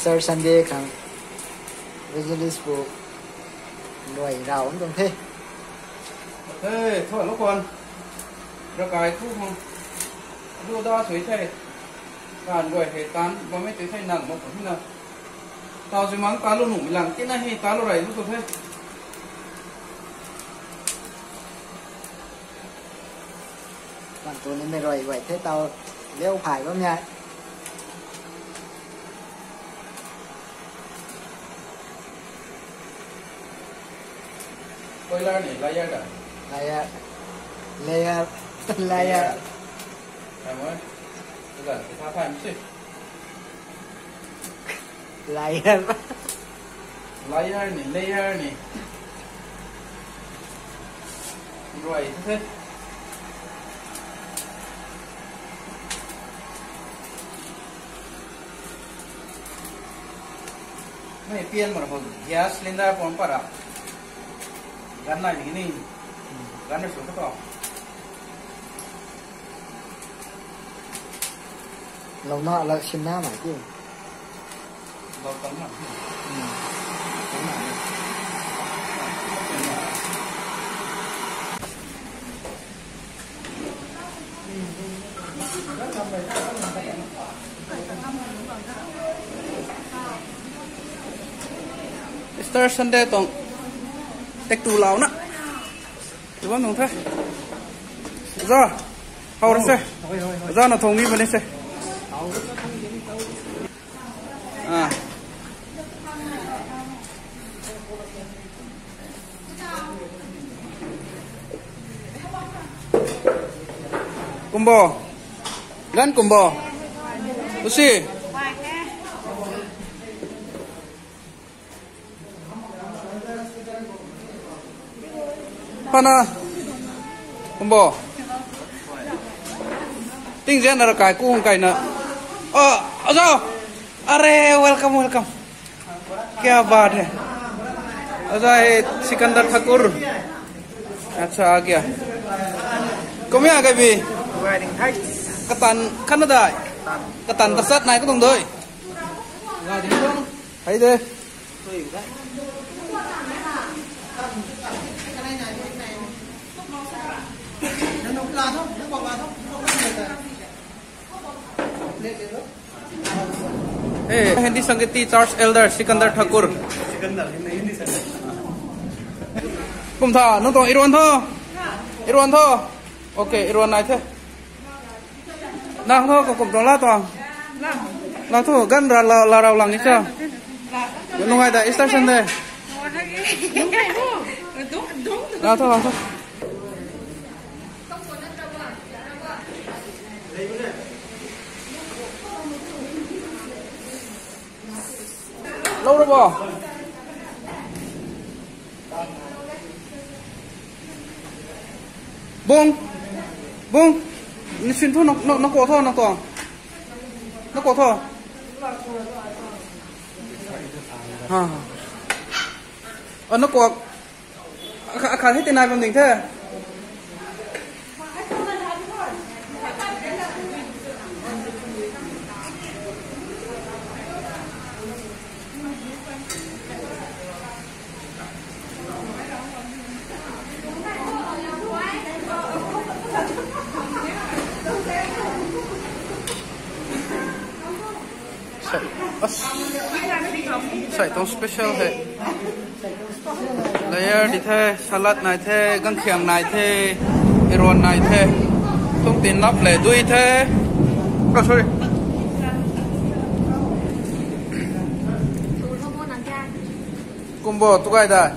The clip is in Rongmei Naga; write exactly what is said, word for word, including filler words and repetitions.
Easter Sunday khang evangelist pu luai rau tuang the. Hey, thua lo kwan. Rakai thu hang. Lu da sui the. Kan guay he tan, bam e tui the nang mo pun na. Tau si mang ta lu nu mi lang, tina hi ta lu rai lu tu the. Bang tu ni mei rui guay the tau leu phai bam ya. Koi lar ni, layer da? Layer. Layer. Layer. Hai mo? Tu da, tu tha phai mo si. Layer. Layer ni, layer ni. Rui the. Mei pian mar ho gas cylinder pon para. Gan nai ni ni. Gan na su ka to. Lou na la sin na mai ti. Lou tang na. Hmm. Easter Sunday tuang tek tu lau na. Tu bam nung the. Oja, how ra se? Oi, oi, oi. Oja na thong mi bam ni se. How ra se? Ah. Kumbo. Gan kumbo. Usi. Pana. Kumbo. Tingzian na rakai kung kai na. Oh, oja. Are, welcome, welcome. Kya baat hai? Oja hai Sikandar Thakur. Acha, aa gaya. Kumya kai bi. Katan khatna dai. Katan tasat nai ka tuang doi. Hai de. Eh, Hindi Sangiti Church Elder Sikandar Thakur. Kum tha, nang tuang iruan tho. Iruan tho. Okay, iruan nai the. Nang tho, ko kum tuang la tuang. La tho, gan ra la, la rau lang ni cha. Nungai da, Easter Sunday. La tho, la tho. Lou ra bo. Bung. Bung. Ni sin thu na, na, na ko tho, na ko. Na ko tho. Ha. A, na ko. Akhat, akhat hei tinai bam ding the. Sai, as, sai tuang special hei. Layer di the, salad nai the, gangkhiang nai the, iruan nai the. Tuang tin lap le dui the. Oh, sorry. Kumbo, tu gay da.